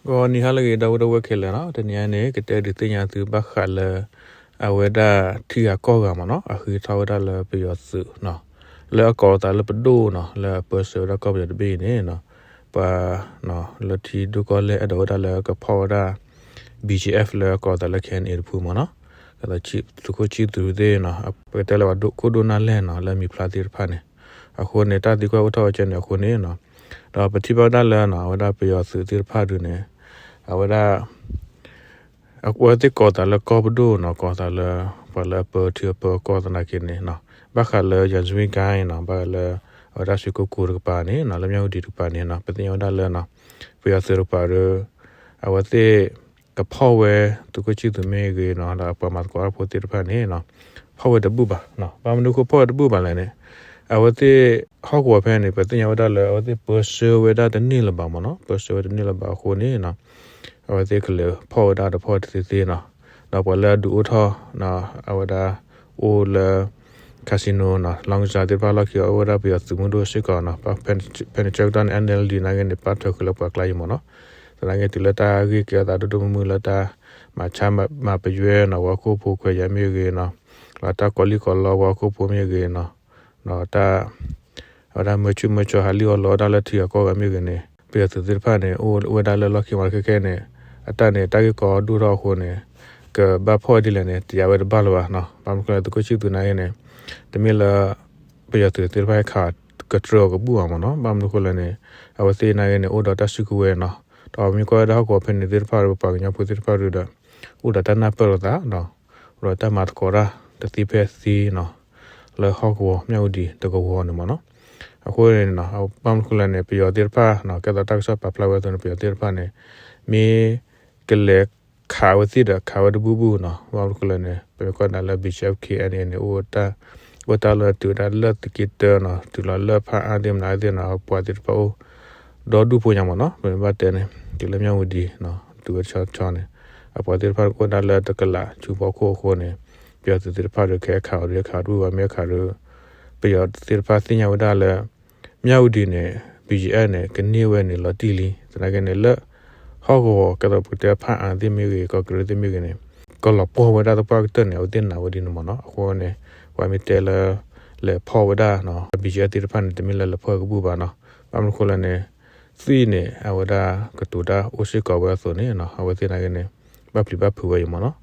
ဂီၤနံၤဟါလၢအဂ့ၤ ဒီပုၢ်ဝဲၢ်ခဲလၢာ်နီၤ, တနံၤအံၤန့ၣ် ကတဲဒုးသ့ၣ်ညါသုဘၣ်ဃးလၢ အဝဲဒၣ်ထံဂၤကီၢ်ဂၤမ့ၢ်နီၤ, အဃ့ထီၣ်ဝဲဒၣ်လၢပယီၤသုးနီၤ, လၢအကိးသးလၢပဒိၣ်နီၤ, လၢအပၢဆှၢဝဲဒၣ်ကီၢ်ပယီၤတဘ့ၣ်အံၤန့ၣ်နီၤ, ပှၤ လၢထံဒိၣ်ကီၢ်လဲၢ်အဲၣ်ဒိးဝဲဒၣ်လၢကဖီၣ်ဝဲဒၣ် ဘီကၠံအ့ၣ်ဖ် လၢအကိးသးလၢ ခဲအံၤန့ၣ် တဖုမ့ၢ်နီၤ, သုးခိၣ်ဆံၣ်သူးသ့ၣ်နီၤ, ပကတဲလၢပှၤဒိၣ်ခိၣ်ဒိၣ်နၢ်လဲၢ်နီၤ, လၢမံၤဖျါသ့ၣ်တဖၣ်န့ၣ်, အဃိန့ၣ် တၢ်သံကွၢ်အိၣ်ထီၣ်ဝဲကဲန့ၣ်အဃိန့ၣ်နီၤ, ဒီးပထံၣ်ဘၣ်ဝဲဒၣ်လၢနီၤ, အဝဲဒၣ်ပယီၤသုးသ့ၣ်တဖၣ်ဒုးန့ၣ်, အဝဲဒၣ် အဝဲသ့ၣ်ကိးသးလၢကီၢ်ပဒိၣ်နီၤ, ကိးသးလၢ ပှၤလၢအပၢထံအပၢကီၢ်သနာ်က့န့ၣ်နီၤ, ဘၣ်ဃးလၢ ယၤစဝံကါအံၤနီၤ, ဘၣ်ဃးလၢ အဝဲဒၣ်စ့ၢ်ကီးကိးတကပၤန့ၣ်နီၤ, လၢမၠၣ်ဝတံၤတကပၤန့ၣ်နီၤ, ပသ့ၣ်ညါဝဲဒၣ်လၢနီၤ, ပယီၤသုးတကပၤဒီး အဝဲသ့ၣ် ကဖီၣ်ဝဲ သုးခိၣ်ဆံၣ်သူးမ့ၢ်ဂ့ၤနီၤ, ဒီးပှၤမၤသကိးတၢ်ဖိသ့ၣ်တဖၣ်န့ၣ်နီၤ, ဖီၣ်ဝဲတဘူၣ်ဘၣ်နီၤ, ဘၣ်မနုၤဃိဖီၣ်ဝဲတဘူၣ်ဘၣ်လဲၣ်န့ၣ်, အဝဲသ့ၣ် ဟီၣ်ကဝီၤဖဲန့ၣ် ပသ့ၣ်ညါဝဲဒၣ်လၢ အဝဲသ့ၣ်ပၢဆှၢဝဲဒၣ်တန့ၢ်လၢၤဘၣ်မ့ၢ်နီၤ, ပၢဆှၢဝဲတန့ၢ်လၢၤဘၣ်အဃိန့ၣ်နီၤ, အဝဲသ့ၣ်ကလဲၤဖီၣ်ဝဲဒၣ်ဒီးဖီၣ်ဝဲတသ့သ့နီၤ, ဒီးပှၤလၢအဒုးအိၣ်ထီၣ် အဝဲဒၣ် အိၣ်လၢ casino နီၤ, လောင်းကစား သ့ၣ်တဖၣ်လီၢ်ခံအီၤ အိၣ်ဝဲဒၣ်ပယီၤသုးမုၢ်ဒိၣ်စ့ၢ်ကီးနီၤ, ဖဲန့ၣ်ဆၢကတီၢ်န့ၣ် NLD နာ်က့န့ၣ် ပာ်ထီၣ်ဃုာ်လၢပှၤကျါအံၤမ့ၢ်နီၤ, သနာ်က့တုၤလၢတၢ်ဂ့ၢ်ကဲအသးဒိၣ်ဒိၣ်မုၢ်မုၢ်လၢတၢ်မၤဆါမၤပယွဲနီၤ, ပှၤခိၣ်ဖိခွဲးယာ်မ့ၢ်ဂ့ၤနီၤ, ဒီးတၢ်ကီၤလံၢ်ကီၤလီပှၤခိၣ်ဖိမ့ၢ်ဂ့ၤနီၤ, ဒီးတၢ် အဝဲဒၣ်မၢဆူၣ်မၢကၠီၤဟးလံၢ်အီၣ်လီအီၣ်ဒၣ်လၢထံဂၤကီၢ်ဂၤမ့ၢ်ဂ့ၤန့ၣ်, ပယီၤသုးသ့ၣ်တဖၣ်န့ၣ် အိၣ်ဝဲဒၣ်လၢလီၢ်ခံမးခဲခဲန့ၣ်, အတၢ်န့ၣ် တၢ်ဂ့ၢ်ကီဒိၣ်ထီၣ်အဃိန့ၣ်, ကဘၣ်ဖီၣ်ဒ်လဲၣ်န့ၣ် တယာ်ဝဲတဘၣ်လၢၤဘၣ်နီၤ, ဘၣ်မနုၤဃိလဲၣ် သုးခိၣ်ဆံၣ်သူးနာ်က့န့ၣ်, တမ့ၢ်လၢ ပယီၤသုးသ့ၣ်တဖၣ်ခးကတြၢၤအီၤကဘူၣ်ဘၣ်မ့ၢ်နီၤ, ဘၣ်မနုၤဃိလဲၣ်န့ၣ်, အဝဲသ့ၣ်နာ်က့န့ၣ် အိၣ်ဒီးတၢ်စုကဝဲၤနီၤ, ဒီးမ့ၢ်ကွၢ်ဝဲဒၣ်ဟီၣ်ကဝီၤဖဲန့ၣ်သ့ၣ်တဖၣ်ဒီး ပပှၤကညီဖိသ့ၣ်တဖၣ်ဒီး အိၣ်ဒီးတၢ်နၢ်ပၢၢ်လိာ်သးဒီး အိၣ်ဒီးတၢ်မၤသကိးတၢ်တသ့ဖဲအသ့နီၤ, လၢဟီၣ်ကဝီၤမၠၣ်ဝတံၤတကဝီၤန့ၣ်မ့ၢ်နီၤ, အဃိန့ၣ် ဘၣ်မနုၤဃိလဲၣ်န့ၣ် ပယီၤသ့ၣ်တဖၣ် ကဲသိးတၢ်ကစီၣ်ပာ်ဖျါဝဲအသိးန့ၣ် ပယီၤသ့ၣ်တဖၣ်န့ၣ် မ့ၢ် ကလဲၤခးဝဲသ့ၣ်ဒီးခးဝဲတဘူၣ်ဘူၣ်နီၤ, ဘၣ်မနုၤဃိလဲၣ်န့ၣ် ပမ့ၢ်ကွၢ်ဒၣ်လၢ ဘံၣ်ကၠၣ်ဖၣ် ခ့ၣ်အဲၣ်အ့ၣ်န့ၣ် အိၣ်တၢ်လီၢ်တုၤဝဲဒၣ်လၢသုးက့တၢနီၤ, တုၤလီၤလၢဖးအါသ့ၣ်မနုၤသ့ၣ်နီၤ, အပှၤသ့ၣ်တဖၣ်အိၣ်ဒီဒူၣ်ဖိညါမ့ၢ်နီၤ, ပမ့ၢ်ဘၣ်တဲန့ၣ် တုၤလၢမၠၣ်ဝတံၤ တုၤဝဲတဆီဆီန့ၣ် အပှၤသ့ၣ်တဖၣ်အိၣ်ဒၣ်လၢတကလးဆူဖီခိၣ်အဃိန့ၣ် ပယီၤသုးသ့ၣ်တဖၣ်ဒီး ကဟဲခးအီၤဒီး ဟဲခးတဘူၣ်ဘၣ် မ့ၢ်ခးဒီး ပယီၤသ့ၣ်တဖၣ်သ့ၣ်ညါဝဲဒၣ်လၢ မၠၣ်ဝတံၤန့ၣ် ဘံၣ်ကၠၣ်ဖၣ်န့ၣ် ကန့ၢ်ဝဲန့ၣ်လီၤတံၢ်လံ, သနာ်က့န့ၣ် လၢဟီၣ်ကဝီၤ ကဲသိးပကတဲဖးအါသ့ၣ်မ့ၢ်ဂ့ၤ ကီၢ်ကရ့ၣ်သ့ၣ်မ့ၢ်ဂ့ၤန့ၣ် ကလီၤပှီၢ်ဝဲဒၣ်သပှၢ်ကတၢၢ်န့ၣ် အဝဲသ့ၣ်နာ်ဝဲဒ်န့ၣ်မ့ၢ်နီၤ, အဃိန့ၣ် ပှၤမ့ၢ်တဲလၢ လဲၤဖီၣ်ဝဲဒၣ် ဘံၣ်ကၠၣ်ဖၣ် သ့ၣ်တဖၣ်န့ၣ် တမ့ၢ်လၢလဲၤဖီၣ်ကဘူၣ်ဘၣ်နီၤ, ဘၣ်မနုၤဃိလဲၣ်န့ၣ် သ့ၣ်န့ၣ် အဝဲဒၣ်ကတိၤတၢ်အိၣ်စ့ၢ်ကီးဝဲအသိးန့ၣ် အဝဲသ့ၣ်နာ်က့န့ၣ် ဘၣ်ပျံၤဘၣ်ဖုးဝဲအံၤမ့ၢ်နီၤ,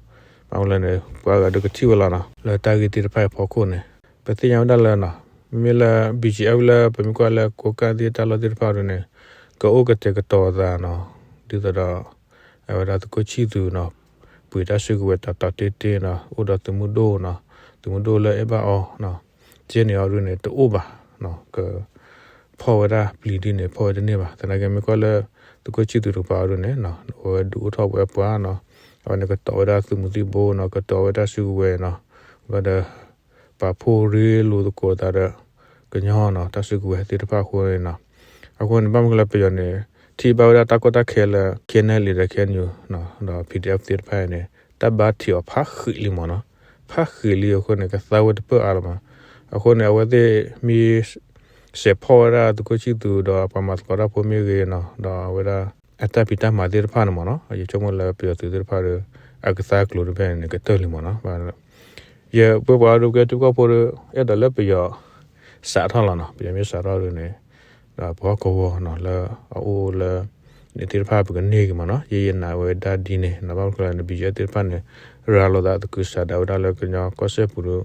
ဘၣ်မနုၤလဲၣ်န့ၣ် ပှၤဂၤဒုးကထံၣ်ဝဲလီၤနီၤ လၢတၢ်ဂ့ၢ်သ့ၣ်တဖၣ်အံၤအဖီခိၣ်န့ၣ် ပသ့ၣ်ညါဝဲဒၣ်လၢနီၤ, မ့မ့ၢ်လၢ ဘံၣ်ကၠၣ်ဖၣ် လၢပမ့ၢ်ကွၢ်လၢကိးကၣ်သ့ၣ်တၢ်လီၢ်သ့ၣ်တဖၣ်ဒ်န့ၣ် ကအိၣ်ကတဲာ်ကတီၤအသးနီၤ, ဒ်သိးဒီး အဝဲဒၣ်သုးခိၣ်ဆံၣ်သူးနီၤ ပှ့ၤတၢ်စုကဝဲၤတၢ်တီတ့တ့နီၤ အိၣ်ဒီးသုးမုၢ်ဒိၣ်နီၤ, သုးမုၢ်ဒိၣ်လၢအဲၣ်ဘၣ်အီၤ ကဲန့ၣ်အီၤဒ်န့ၣ် တအိၣ်ဘၣ်နီၤ, က ဖီၣ်ဝဲဒၣ်ပျံၤဒ်န့ၣ် ဖီၣ်ဝဲတန့ၢ်ဘၣ်, သနာ်က့မ့ၢ်ကွၢ်လၢ သုးခိၣ်ဆံၣ်သူးတကပၤအီၤဒ်န့ၣ် အဝဲဒုးအိၣ်ထီၣ်ဝဲပှၤနီၤ, အဝဲန့ၣ်ကတီၤဝဲဒၣ်သုးမုၢ်သံၣ်ဘိနီၤ ကတီၤဝဲတၢ်စုကဝဲၤနီၤ, ဘၣ်ဒီး ပာ်ဖှိၣ်ရ့လိာ်သကိးသးဒီး ကညီနီၤ တၢ်စုကဝဲၤသ့ၣ်တဖၣ်အဃိန့ၣ်နီၤ, အဃိန့ၣ် ဘၣ်မနုၤလၢပယီၤန့ၣ် ထံၣ်ဘၣ်ဝဲဒၣ်တၢ်ကီတၢ်ခဲလၢ KNLA ဒီး KNU ဒီး PDF သ့ၣ်တဖၣ်န့ၣ် တၢ်ဘါထံးအီၤဖးဃံးလံမ့ၢ်နီၤ, ဖးဃံးလံအဃိန့ၣ် ကသါဝဲတပၢၢ်အါလီၤမး, အဃိန့ၣ် အဝဲသ့ၣ်မ့ၢ် စဲးဖီၣ်ဝဲဒၣ်သုးခိၣ်ဆံၣ်သူးဒီးပှၤမၤသကိးတၢ်ဖိမ့ၢ်ဂ့ၤနီၤ ဒီးအဝဲဒၣ် အတၢ်ဖံးတၢ်မၤသ့ၣ်တဖၣ်န့ၣ်မ့ၢ်နီၤ ယဆိကမိၣ်လၢပယီၤသုးသ့ၣ်တဖၣ်ဒီး အကသါကျိၤတဖဲန့ၣ် ကတၢၢ်လံမ့ၢ်နီၤ, ယပှၤပှၤဒိကဲထံဖိကီၢ်ဖိဒီး အဲၣ်ဒိးလၢပယီၤ စးထီၣ်လီၤနီၤ, ပယီၤမ့ၢ်စးထီၣ်ဒ်န့ၣ် ဒီးပဟီၣ်ကဝီၤနီၤ လၢအအိၣ်လၢ န့ၣ်သ့ၣ်တဖၣ်ပကန့ၢ်က့ၤမ့ၢ်နီၤ, ယယနာ်ဝဲဒၣ်ဒ်န့ၣ်နီၤ, ဘၣ်မနုၤလဲၣ်န့ၣ် ဘံၣ်ကၠၣ်ဖၣ် သ့ၣ်တဖၣ်န့ၣ် ရၤလီၤသးသကုၤဆးဒးဝဲဒၣ်လၢကညီကီၢ်စဲၣ်ပူၤဒီး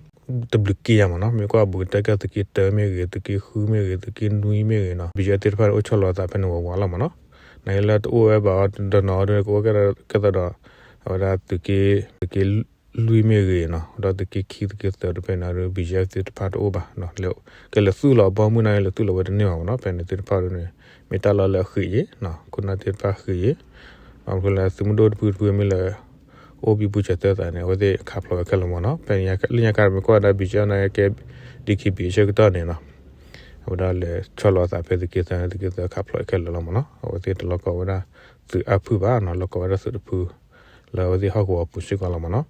တဘျုးက့ယါမ့ၢ်နီၤ, မ့ၢ်ကွၢ်ဘူးကတဲာ်ကဲသုးက့တၢမ့ၢ်ဂ့ၤ သုးက့ဃုမ့ၢ်ဂ့ၤ သုးက့နွံမ့ၢ်ဂ့ၤနီၤ, ဘံၣ်ကၠၣ်ဖၣ် သ့ၣ်တဖၣ်န့ၣ် အိၣ်ဆီလီၤသးဖဲန့ၣ်ဝးဝးလီၤမ့ၢ်နီၤ, နာ်က့လၢတအိၣ်ဝဲဘၣ်အီၤတနီၤဒီး ကအိၣ်ကဲသိးဒီး အဝဲဒၣ်သုးက့ သုးက့လွံၢ်မ့ၢ်ဂ့ၤနီၤ, ဒီးသုးက့ခံ သုးက့သၢတဖဲန့ၣ်ဒီး ဘံၣ်ကၠၣ်ဖၣ် သ့ၣ်တဖၣ်တအိၣ်ဘၣ်, ကလဲၤသူၣ်လီၤအဘီအမုၢ်နာ်က့ လဲၤသူၣ်လီၤဝဲတန့ၢ်ဘၣ်မ့ၢ်နီၤ, ဖဲန့ၣ်သ့ၣ်တဖၣ်ဒ်န့ၣ် မ့ၢ်တၢ်လီၢ်လၢအဃံးယံၤ ခိၣ်နၢ်သ့ၣ်တဖၣ်ဃံးယံၤ, ဘၣ်မနုၤလဲၣ် သုးမုၢ်ဒိၣ်တဖုတဖုမ့ၢ်လဲၤ အိၣ်ဘံဘူဆးသၢသးန့ၣ် အဝဲသ့ၣ်ခးဖျိးဝဲခဲလၢာ်မ့ၢ်နီၤ, ဖဲန့ၣ်လၢညါခါမ့ၢ်ကွၢ်ဝဲဒၣ် ဘံၣ်ကၠၣ်ဖၣ် နာ်က့ ကဲ DKBA ဆၢကတီၢ်န့ၣ်နီၤ, အဝဲဒၣ်လဲၤဆီလီၤအသးဖဲသုးက့သၢန့ၣ် သုးက့သၢခးဖျိးခဲလၢာ်လီၤမ့ၢ်နီၤ, အဝဲသ့ၣ်တလိၣ်ကိးဝဲဒၣ်သုးအါဖုၣ်ဘၣ်နီၤ, လိၣ်ကိးဝဲဒၣ်သုးတဖု လၢအဝဲသ့ၣ်ဟီၣ်ကဝီၤပူၤစ့ၢ်ကီးလီၤမ့ၢ်နီၤ,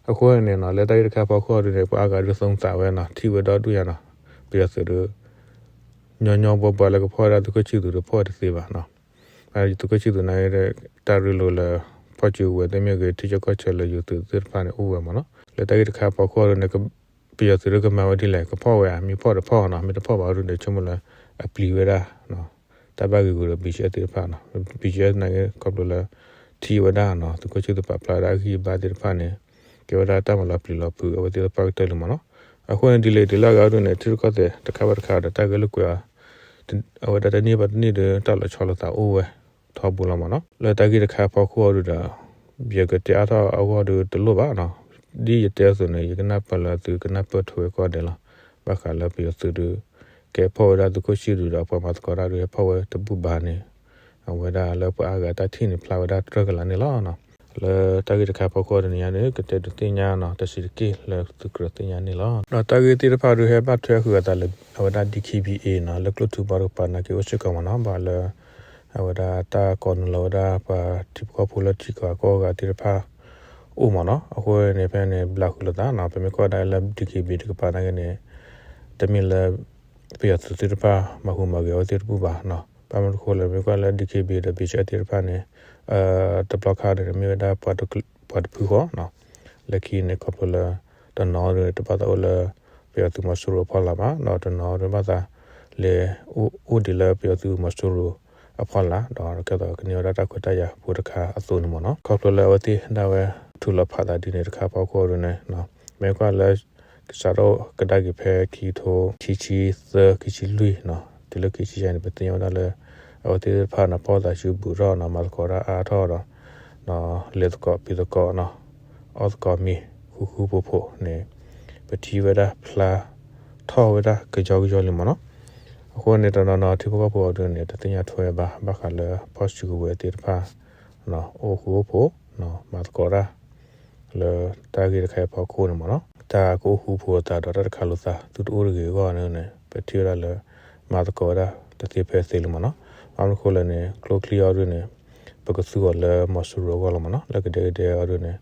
အဃိန့ၣ်နီၤ လၢတၢ်ဂ့ၢ်တခါအဖီခိၣ်ဒ်န့ၣ် ပှၤအါဂၤဒုးသိသးဝဲနီၤ ထံၣ်ဝဲဒီဒူၣ်ညါနီၤ, ပယီၤသုးဒီး ညီညီဘှီဘှီလၢကဖီၣ်ဝဲဒၣ်သုးခိၣ်ဆံၣ်သူးဒီးဖီၣ်ဝဲတသ့ဘၣ်နီၤ, သုးခိၣ်ဆံၣ်သူးန့ၣ် တၢ်ရ့လိာ်လၢ ဖီၣ်စုကဝဲၤသ့ၣ်မ့ၢ်ဂ့ၤ ထံဆၢကီၢ်ဆၢလၢယိၤသုးသ့ၣ်တဖၣ်န့ၣ် အိၣ်ဝဲမ့ၢ်နီၤ. လၢတၢ်ဂ့ၢ်တခါအဖီခိၣ်အံၤဒုန့ၣ် ပယီၤသုးဒုကမၤဝဲဒ်လဲၣ်, ကဖီၣ်ဝဲဧါ, မ့ၢ်ဖီၣ်တဖီၣ်နီၤ, မ့ၢ်တဖီၣ်ဘၣ်အံၤဒုန့ၣ် ဆိကမိၣ်လၢ အပျံၤဝဲဒၣ် တၢ်ဘၣ်ဂ့ၤဂူာ်ဒီး BGF သ့ၣ်တဖၣ်နီၤ. BGF န့ၣ် ခီဖျိလၢ ထံၣ်ဝဲဒၣ်နီၤ, သုးခိၣ်ဆံၣ်သူးပာ်ဖျါဝဲဒၣ်အဂံၢ်အဘါသ့ၣ်တဖၣ်န့ၣ် ကဲဝဲဒၣ်တၢ်မၤလီၤပျံၤလီၤဖုးအဝဲသ့ၣ်တဖၣ်ကတၢၢ်လံမ့ၢ်နီၤ. အဃိန့ၣ် ဒ်လဲၣ်ဒ်လဲၣ်ဂ့ၤအံၤဒုန့ၣ် ထံရူၢ်ကီၢ်သဲးတခါဘၣ်တခါဒီး တၢ်ဂဲၤလိာ်ကွဲအီၤ အဝဲဒၣ်တနံၣ်ဘၣ်တနံၣ်ဒီး တၢ်လီၤဆီလိာ်သးအိၣ်ဝဲထီဘိလီၤမ့ၢ်နီၤ. လၢတၢ်ဂ့ၢ်တခါအဖီခိၣ်အံၤဒုဒီး ယကတဲအါထီၣ်အဂီၢ်ဒီးတလိၣ်ဘၣ်နီၤ. ဒ်ယတဲအသိးန့ၣ် ယကနၢ်ပၢၢ်လၢသုကနၢ်ပၢၢ်ထွဲဝဲကိးဂၤဒဲးလီၤ. ဘၣ်ဃးလၢပယီၤသုးဒီး ကဲဖီၣ်ဝဲဒၣ်သုးခိၣ်ဆံၣ်သူးဒီး ပှၤမၤသကိးတၢ်ဒီး ဟဲဖီၣ်ဝဲတဘူၣ်ဘၣ်န့ၣ် အဝဲဒၣ်လၢပှၤအါဂၤတၢ်ထံၣ်န့ၣ် ဖျါဝဲဒၣ်တြၢၢ်ကလာ်န့ၣ်လီၤ. လၢတၢ်ဂ့ၢ်တခါအဖီခိၣ်တနံၤညါန့ၣ် ကတဲဒုးသ့ၣ်ညါနီၤ တဆံးတက့ၢ်လၢသုကြၢးသ့ၣ်ညါန့ၣ်လီၤ. ဒီးတၢ်ဂ့ၢ်သ့ၣ်တဖၣ်ဒုးဟဲဘၣ်ထွဲဃုာ်အသးလၢ အဝဲဒၣ် DKBA နီၤ လၢကျိၣ်ထူဘီတကပၤန့ၣ်က့ၤအိၣ်စ့ၢ်ကီးမ့ၢ်နီၤ. ဘၣ်လၢ အဝဲဒၣ်တၢ်ကိးနုာ်လီၤဝဲဒၣ်ပှၤထံဖိကီၢ်ဖိလၢထံကီၢ်အဂၤသ့ၣ်တဖၣ် အိၣ်မ့ၢ်နီၤ. အဃိန့ၣ် ဖဲန့ၣ် ဘျးဃုာ်လိာ်သးနီၤ. ပမ့ၢ်ကွၢ်ဒၣ်လၢ DKBA တကပၤန့ၣ်က့ၤန့ၣ် တမ့ၢ်လၢ ပယီၤသုးသ့ၣ်တဖၣ် မၤဟူးမၤဂဲၤအဝဲသ့ၣ်တဘူၣ်ဘၣ်နီၤ. ဘၣ်မနုၤအဃိလဲၣ် မ့ၢ်ကွၢ်လၢ DKBA ဒီး BGF သ့ၣ်တဖၣ်န့ၣ် တဘျီခါန့ၣ် မ့ၢ်ဝဲဒၣ်ပှၤတဖုဃီ လၢခံန့ၣ် ခီဖျိလၢ တနီၤဒုး တဘၣ်သးအိၣ်လၢ ပယီၤသုးမီၤစိရိၤအဖီလာ်ဘၣ်, ဒီးတနီၤဒုးဘၣ်သးလဲၤ အိၣ်ဒံးလၢပယီၤသုးမီၤစိရိၤအဖီလာ်, ဒီးကဲသိးကန့ၢ်ဝဲဒၣ်တၢ်ခွဲးတၢ်ယာ်ဖိတခါအသိးန့ၣ်မ့ၢ်နီၤ. ခီဖျိလၢအဝဲသ့ၣ်ဒၣ်ဝဲ ထုးလီၤဖးသးဒ်န့ၣ်တခါအဖီခိၣ်ဒုန့ၣ် မ့ၢ်ကွၢ်လၢ ကစးထီၣ်ကဒါက့ၤဖဲခံကထိ ခံဆံသၢ ခံဆံလွံၢ်နီၤ တုၤလၢခံဆံယဲၢ်န့ၣ် ပသ့ၣ်ညါဝဲဒၣ်လၢ အဝဲသ့ၣ်တဖၣ်န့ၣ် ဖီၣ်သးဆူဘူးထီၣ်နီၤ မၤသကိးတၢ်အါထီၣ်ဒီး လဲၤသကိးပှ့ၤသကိးနီၤ အီၣ်သကိးမ့ၤ ဃူဃူဖိးဖိးန့ၣ် ပထံၣ်ဝဲဒၣ်ဖျါထီၣ်ဝဲဒၣ်ကယီကယီလံမ့ၢ်နီၤ. အဃိန့ၣ် တနီၤနီၤထံဖိကီၢ်ဖိအီၤဒုန့ၣ် တသ့ၣ်ညါထွဲဘၣ် ဘၣ်ဃးလၢဖီၣ်စုကဝဲၤသ့ၣ်တဖၣ် အိၣ်ဃူအိၣ်ဖိး မၤသကိးတၢ် လၢတၢ်ဂ့ၢ်တခါအံၤအဖီခိၣ်န့ၣ်မ့ၢ်နီၤ တၢ်ကအိၣ်ဃူဖိးသးဒီးတၢ်တခါလိာ်သး သုတအိၣ်တဂ့ၤအဂီၢ်န့ၣ် ပထံၣ်ဝဲဒၣ်လၢ မၤသကိးဝဲဒၣ်တသ့ဖဲသ့လံမ့ၢ်နီၤ. ဘၣ်မနုၤအဃိလဲၣ်န့ၣ် ကျိချံအီၤဒုန့ၣ် ပကသူအီၤလၢမီၤစိရိၤအဂီၢ်လီၤမ့ၢ်နီၤ လၢကဒဲကဒဲအီၤဒုန့ၣ်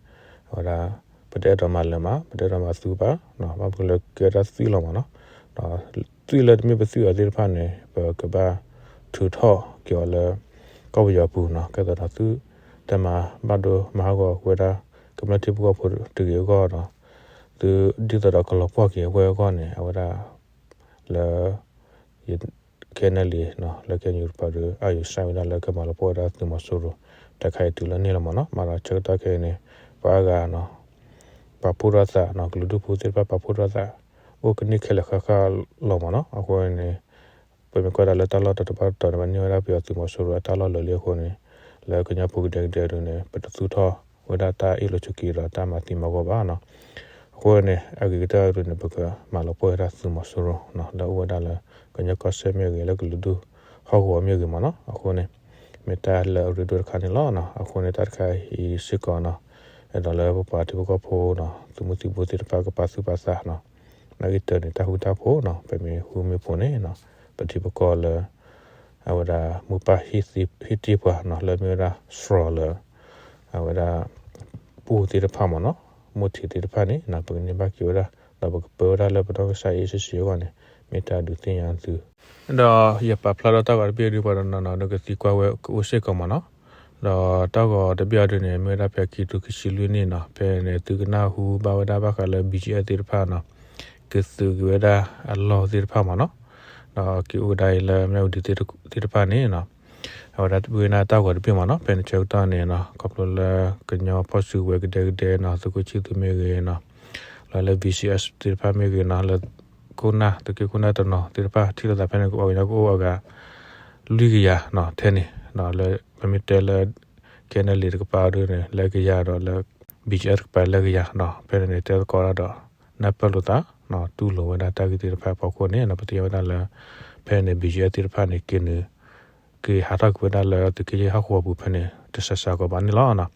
အဝဲဒၣ် ပတအဲၣ်ဒိးမၤလၢၤမး ပတအဲၣ်ဒိးမၤသူဘၣ် ဘၣ်မနုၤလၢကဲဝဲဒၣ်သွံၣ်လီၤမ့ၢ်နီၤ ဒီး သွံၣ်လၢတမ့ၢ်ပသွံၣ်အီၤသ့ၣ်တဖၣ်န့ၣ် ပကဘၣ်ထုးထီၣ်က့ၤအီၤလၢ ကီၢ်ပယီၤပူၤနီၤ ကဲသိးဒီးသု တမၤဘၣ်ဒိမၤဟးဂီၤဝဲဒၣ် ကမျၢၢ်ထံဖိကီၢ်ဖိတဂ့ၤအဂီၢ်ဒီး သုဒ်သိးဒီးကလီၤပှီၢ်က့ၤအဝဲအဂီၢ်န့ၣ် အဝဲဒၣ် လၢ KNLA လၢ KNU တကပၤဒီး အါယူၤစၢ်ဝဲဒၣ်လၢကမၤလီၤပှီၢ်ဝဲဒၣ်သုးမီၤစိရိၤ တၢ်ခါအံၤတုၤလၢန့ၣ်လီၤမ့ၢ်နီၤ. မ့ၢ်ဒီးဆၢကတီၢ်ခဲအံၤန့ၣ် ပှၤအါဂၤနီၤ ပာ်ဖှိၣ်ထီၣ်သးနီၤ ကလုာ်ဒူၣ်ဖိသ့ၣ်တဖၣ်ပာ်ဖှိၣ်ထီၣ်သး အိၣ်ကန့ၢ်ခဲလၢာ်ဃၣ်ဃၣ်လီၤမ့ၢ်နီၤ. အဃိန့ၣ် ပမ့ၢ်ကွၢ်ဒၣ်လၢတၢ်လီၢ်တတီၤတဘၣ်တတီၤန့ၣ် ပန့ၢ်ဝဲဒၣ်ပယီၤသုးမီၤစိရိၤအတၢ်လီၢ်လၢာ်လံအဃိန့ၣ် လၢကညီဖိကဒဲကဒဲဒုန့ၣ် ပတသူၣ်ထီၣ်ဝဲဒၣ်တၢ်အ့ၣ်လိာ်ဆိးက့ဒီးတၢ်မၤသံမၤဂီၢ်ဘၣ်နီၤ. အဃိန့ၣ် အဂ့ၤကတၢၢ်ဒုန့ၣ် ပကမၤလီၤပှီၢ်ဝဲဒၣ်သုးမီၤစိရိၤ လၢအိၣ်ဝဲဒၣ်လၢ ကညီကီၢ်စဲၣ်မ့ၢ်ဂ့ၤ လၢကလုာ်ဒူၣ်ဟီၣ်ကဝီၤမ့ၢ်ဂ့ၤမ့ၢ်နီၤ. အဃိန့ၣ် မ့ၢ်တၢ်လၢအရ့ဒိၣ်တခါန့ၣ်လီၤ. အဃိန့ၣ် တၢ်တခါအံၤစ့ၢ်ကီးနီၤ အဲၣ်ဒိးလၢပပှၤထံဖိကီၢ်ဖိနီၤ သုးမုၢ်သံၣ်ဘိသ့ၣ်တဖၣ်ကပာ်သူၣ်ပာ်သးနီၤ နာ်ဂ့ၤတၢ်န့ၣ် တၢ်ဃူတၢ်ဖိးနီၤ ပမ့ၢ်ဃူမ့ၢ်ဖိးန့ၣ်နီၤ ပထံပကီၢ်လၢ အဝဲဒၣ်မိၢ်ပၢ်ဟ့ၣ်တ့ၢ်ပှၤနီၤ လၢမ့ၢ်ဝဲဒၣ်စှီၤလၢ အဝဲဒၣ် ပူၢ်သ့ၣ်တဖၣ်မ့ၢ်နီၤ မိၢ်ထံးသ့ၣ်တဖၣ်န့ၣ်နီၤ ပကန့ၢ်ဘၣ်က့ၤဝဲဒၣ် ဒီးပကပၢဝဲဒၣ်လၢပနီၢ်ကစၢ်အ့ၣ်စ့ၢ်စ့ၢ်အဂီၢ်န့ၣ် မ့ၢ်တၢ်ဒုးသ့ၣ်ညါသု ဒီးယပာ်ဖျါထီၣ်တၢ်ဂီၤတဘ့ၣ်အံၤဒုး ပှၤတနီၤနီၤဒုးကသံကွၢ်ဝဲကအိၣ်စ့ၢ်ကီးမ့ၢ်နီၤ. ဒီးတၢ်ဂီၤတဘ့ၣ်အံၤဒုးန့ၣ် မ့ၢ်ဝဲဒၣ်ဖဲခံကထိခံဆံလွံၢ်နံၣ်နီၤ ဖဲန့ၣ်သုကနၢ်ဟူဘၣ်ဝဲဒၣ်ဘၣ်ဃးလၢ BGF သ့ၣ်တဖၣ်နီၤ ကသုးက့ၤဝဲဒၣ်အလီၢ်သ့ၣ်တဖၣ်မ့ၢ်နီၤ. ဒီးက့ၤအိၣ်ကဒါအံၤလၢမၠၣ်ဝတံၤသ့ၣ်တဖၣ်န့ၣ်နီၤ အဝဲဒၣ်တဘ့ၣ်ဝဲဒၣ်တၢ်ဂီၤတဘ့ၣ်မ့ၢ်နီၤ ဖဲန့ၣ်ဆၢကတီၢ်န့ၣ်နီၤ ခီဖျိလၢကညီဖီၣ်စုကဝဲၤကဒဲကဒဲနီၤ သုးခိၣ်ဆံၣ်သူးမ့ၢ်ဂ့ၤနီၤ လီၤလၢ BGF သ့ၣ်တဖၣ်မ့ၢ်ဂ့ၤနီၤ လၢခိၣ်နၢ် သုးက့ခိၣ်နၢ်တနီၤသ့ၣ်တဖၣ် ထံၣ်လိာ်သးဖဲန့ၣ် ကအိၣ်ကညီကအိၣ်အဂၤ လွံၢ်ကယၤနီၤ ထဲန့ၣ် ဒီးလၢပမ့ၢ်တဲလၢ KNLA တကပၤဒုးန့ၣ် လၢကယၤဒီးလၢ BGF တကပၤလၢကယၤနီၤ ဖဲန့ၣ်န့ၣ် တဲသကိးတၢ်ဒီး နၢ်ပၢၢ်လိာ်သး တူၢ်လိာ်ဝဲဒၣ်တၢ်ဂ့ၢ်သ့ၣ်တဖၣ်အဖီခိၣ်န့ၣ်နီၤ ပသ့ၣ်ညါဝဲဒၣ်လၢ ဖဲန့ၣ် BGF သ့ၣ်တဖၣ်န့ၣ် က့ၤနုာ် က့ၤဟးထီၣ်ကွံာ်ဝဲဒၣ်လၢသုးက့ယဲၢ်ဟီၣ်ကဝီၤပူၤဖဲန့ၣ် တစှၤစှၤကီးဘၣ်န့ၣ်လီၤ.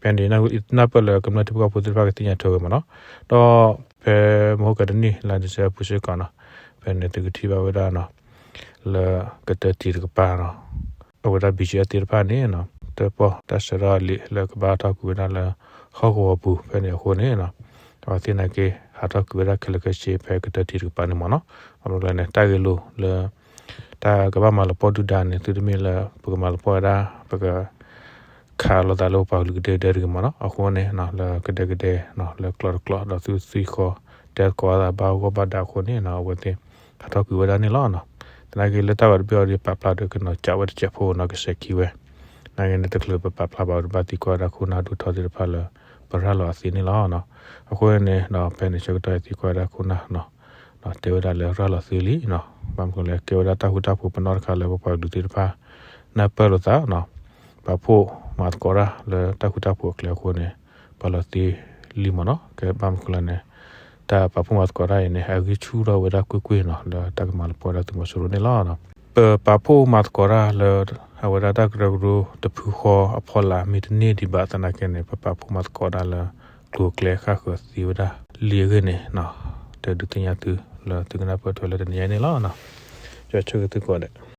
ဖဲန့ၣ် နၢ်ပၢၢ်လၢကမျၢၢ်ထံဖိကီၢ်ဖိသ့ၣ်တဖၣ်ကသ့ၣ်ညါထွဲဝဲမ့ၢ်နီၤ. ဒီးဖဲမဟါကတနံၣ်လါ December အပူၤစ့ၢ်ကီးနီၤ ဖဲန့ၣ်သုကထံၣ်ဘၣ်ဝဲဒၣ်နီၤ လၢကတၢၢ်တံၤတကပၤနီၤ အဝဲဒၣ် BGF သ့ၣ်တဖၣ်န့ၣ်နီၤ တၢၣ်ပီၣ်တၢ်ဆှၢထီၣ်အလံာ်လၢကဘၣ်ထီၣ်ကွံာ်ဝဲဒၣ်လၢ ဟီၣ်ကဝီၤပူၤဖဲန့ၣ်အဃိန့ၣ်နီၤ အဝဲသ့ၣ်နာ်က့ ဟးထီၣ်ကွံာ်ဝဲဒၣ်ခဲလၢာ်ခဲဆ့ဖဲကတၢၢ်တံၤတကပၤန့ၣ်မ့ၢ်နီၤ. အဃိန့ၣ် တၢ်ဂ့ၢ်လိာ်လၢ တၢ်ကဘၣ်မၤလီၤပှီၢ်ဒုၣ်ဒါန့ၣ် သုတမ့ၢ်လၢပကမၤလီၤပှီၢ်ဝဲဒၣ် ပက ခးလိာ်သးလၢပပှၤကလုာ်ကဒဲကဒဲတဂ့ၤမးနီၤ. အဃိန့ၣ် လၢကဒဲကဒဲ လၢကျီတကျီဒီးသုသံဃီ တဲသကိးသးဘၣ်ဂီၢ်ဘၣ်ဒါအဃိန့ၣ် အဝဲသ့ၣ်ဟးထီၣ်ကွံာ်ဝဲဒၣ်န့ၣ်လီၤ. သနာ်က့လၢတၢ်ဝဲတဘ့ၣ်အံၤဒီး ပာ်ဖျါဒီးကနီၤကးဝဲတစဲးဖိနီၤ ကစဲးခံဝဲ. သနာ်က့န့ၣ် တချုးပပာ်ဖျါဘၣ်အီၤဒီး ဘၣ်သံကွၢ်ဝဲဒၣ်ခိၣ်နၢ်ဒိၣ်ထီသ့ၣ်တဖၣ်လၢ ပရၤလီၤအသးန့ၣ်လီၤ. အဃိန့ၣ် ဖဲန့ၣ်ဆၢကတီၢ်အံၤသံကွၢ်ဝဲဒၣ်ခိၣ်နၢ် တဲဝဲဒၣ်လၢရၤလီၤသးလံနီၤ. ဘၣ်မနုၤလဲၣ် ကဲဝဲဒၣ်တၢ်ဃူတၢ်ဖိးပနီၣ်တခါလၢပပှၤကလုာ်သ့ၣ်တဖၣ် နၢ်ပၢၢ်လိာ်သးနီၤ. ပာ်ဖှိၣ်မၤသကိးတၢ်လၢတၢ်ဃူတၢ်ဖိးအကျဲအဃိန့ၣ် ပာ်လီၤသးလံမးနီၤ. ကဲဘၣ်မနုၤလဲၣ်န့ၣ် တၢ်ပာ်ဖှိၣ်မၤသကိးတၢ်အံၤန့ၣ် အဂံၢ်ဆူၣ်ထီၣ်ဝဲဒၣ်ကွ့ၢ်ကွ့ၢ်နီၤ လၢတၢ်ကမၤလီၤပှီၢ်ဝဲဒၣ်သုးမီၤစိရိၤန့ၣ်လီၤ. ပပာ်ဖှိၣ်မၤသကိးတၢ်လၢ အဝဲဒၣ်တၢ်ကရၢကရိတဖုဃီအဖီလာ်မ့ၢ်တန့ၢ်ဒံးဘၣ်သနာ်က့န့ၣ် ပပာ်ဖှိၣ်မၤသကိးတၢ်လၢ ကျိၤကျဲဃၣ်ဃၢၤသ့ဝဲဒၣ်လံအဂ့ၢ်န့ၣ် တဒုးသ့ၣ်ညါသုလၢသုကနၢ်ပၢၢ်ထွဲလၢတနံၤညါအံၤန့ၣ်လီၤ. ကၠီဆၢကသုကိးဂၤဒဲး